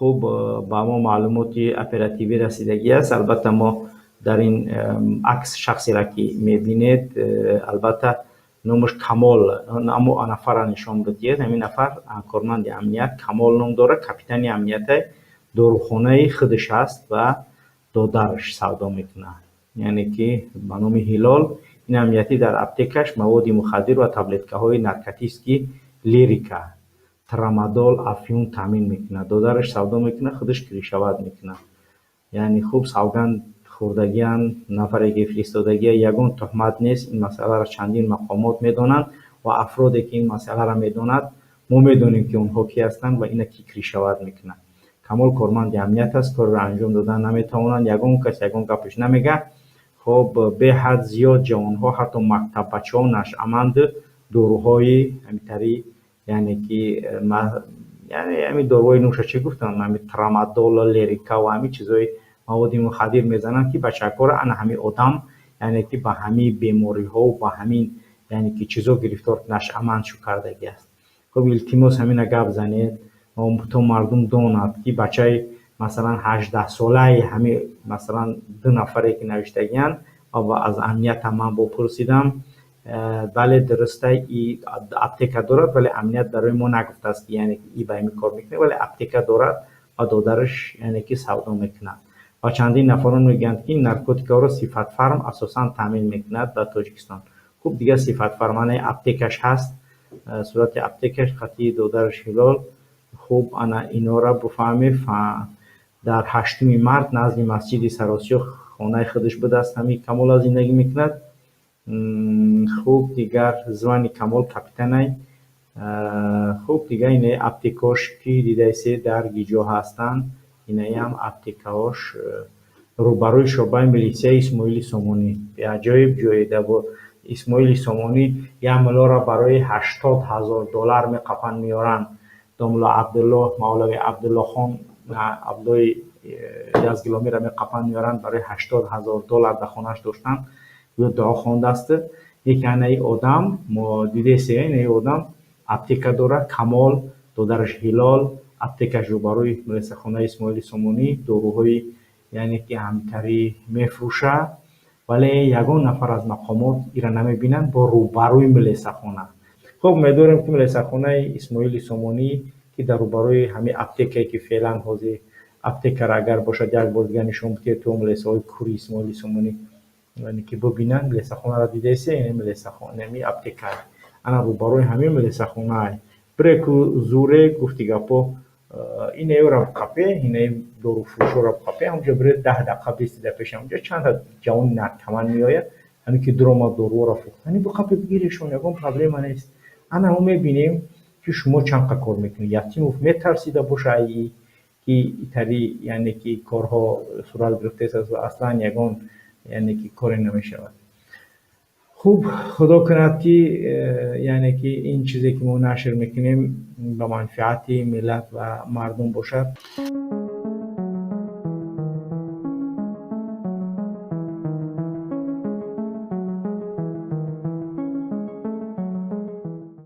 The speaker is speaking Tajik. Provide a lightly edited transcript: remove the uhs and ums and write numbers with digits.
Хуб, ба мо маълумоти оперативӣ расидагӣ аст. Албатта, мо дар ин акс шахсеро, ки мебинед, албатта, номаш Камол. Амо нафарро нишон бидиҳед. Ҳамин нафар корманди амният, Камол ном дорад, капитани амнияте. Дорухонаи худаш ҳаст ва додараш савдо мекунад, яъне ки ба номи Ҳилол. Ин амниятӣ дар аптекаш маводи мухаддир ва таблеткаҳои наркотический, Лирика, трамадол, афюн таъмин мекунад. Додараш савдо мекунад, худаш крышевать мекунад. Яъне хуб, савганд хӯрдагианд нафаре ки фиристодагия, ягон туҳмат нест. Ин масъаларо чандин мақомот медонанд ва афроде, ки ин масъаларо медонад, мо медонем, ки онҳо кӣ ҳастанд ва ина кӣ крышевать мекунад. Камол корманди амният аст, корро анҷом додан наметавонанд, ягон кас ягон гапаш намегӯяд. Хоб, беҳад зиёд ҷавонҳо, ҳатто мактаббачаҳо нашъаманд доруҳои ҳамитари, яъне ки яъне ҳамин доруҳои нӯша, чӣ гуфтам, ҳамин трамадол, Лирика ва ҳамин чизҳои маводи мухаддир мезананд, ки бачакҳоро ана ҳамин одам, яъне ки ба ҳамин бемориҳо, ба ҳамин, яъне ки чизо гирифтор, нашъаманд шу кардагӣ аст. Хуб, илтимос, ҳамина гап занед, то мардум донад, ки бачаи, масалан, 18-солаи ҳамин, масалан, ду нафаре, ки навиштагианд ва аз амниятам ман бопурсидам. Бале, дуруста, и аптека дорад, вале амният барои мо нагуфтааст, ки яъне и ба ҳамин кор мекунад, вале аптека дорад ва додараш, яъне ки, савдо мекунад. Ва чандин нафарон мегӯянд, ки наркотикаҳоро Сифатфарм асосан таъмин мекунад ба Тоҷикистон. Хуб, дигар Сифатфарм, ана аптекаш ҳаст, сурати аптекаш қатъии додараш Ҳилол. Хуб, ана инора буфаҳмед. Дар 8-уми март назди масҷиди Саросиё хонаи худаш будааст, ҳамин Камола зиндагӣ мекунад. Хуб, дигар звание Камол капитанай. Хуб, дигар инаи аптекаош, ки дидаисе, дар гиҷо ҳастанд. Инаям аптекаош рӯбарӯи шӯъбаи милисияи Исмоили Сомонӣ. Аҷоиб ҷоеда бо Исмоили Сомонӣ. Як муллоро барои 80 000 доллар меқапанд, меоранд. Домулло Абдуллоҳ, мавлави Абдуллохон, Абдуллои Язгиломиро меқапанд, меоранд, барои 80 000 доллар дар хонааш доштанд, ё дуо хондааст. Яке анаи одам, мо дидесе, инаи одам аптека дорад, Камол, додараш Ҳилол, аптекаш рӯбарӯи милисахонаи Исмоили Сомонӣ, доруҳои, яъне ки, ҳамтарӣ мефурӯшад, вале ягон нафар аз мақомот ира намебинанд бо рӯбарӯи милисахона. Хуб, умедворем, ки милисахонаи Исмоили Сомонӣ, ки дар рӯбарӯи ҳамин аптекае, ки феълан ҳозир аптекаро агар бошад, як бор дигар нишон бидиҳед, то милисаҳои кури Исмоили Сомонӣ, яъне ки, бубинанд. Милисахонаро дидаисе, ин милисахона, ҳамин аптека ана рӯбарӯи ҳамин милисахонае. Биреку зуре гуфти гапҳо, инаёро қапе, инаи доруфурӯшоро қапе, ҳамонҷо бире, 10 дақиқа бистида пеши ҳамонҷо чандта ҷавони наркоман меояд. Ҳамин ки дуромад, доруҳоро фурӯхтани, биқапе, бигирешон, ягон проблема нест. Ана мо мебинем, ки шумо чанд қа кор мекунед. Ятимов метарсида боша, ки итари, яъне ки, корҳо сурат гирифтааст ва аслан ягон, яъне ки, коре намешавад. Хуб, худо кунад, ки яъне ки ин чизе, ки мо нашр мекунем, ба манфиати миллат ва мардум бошад.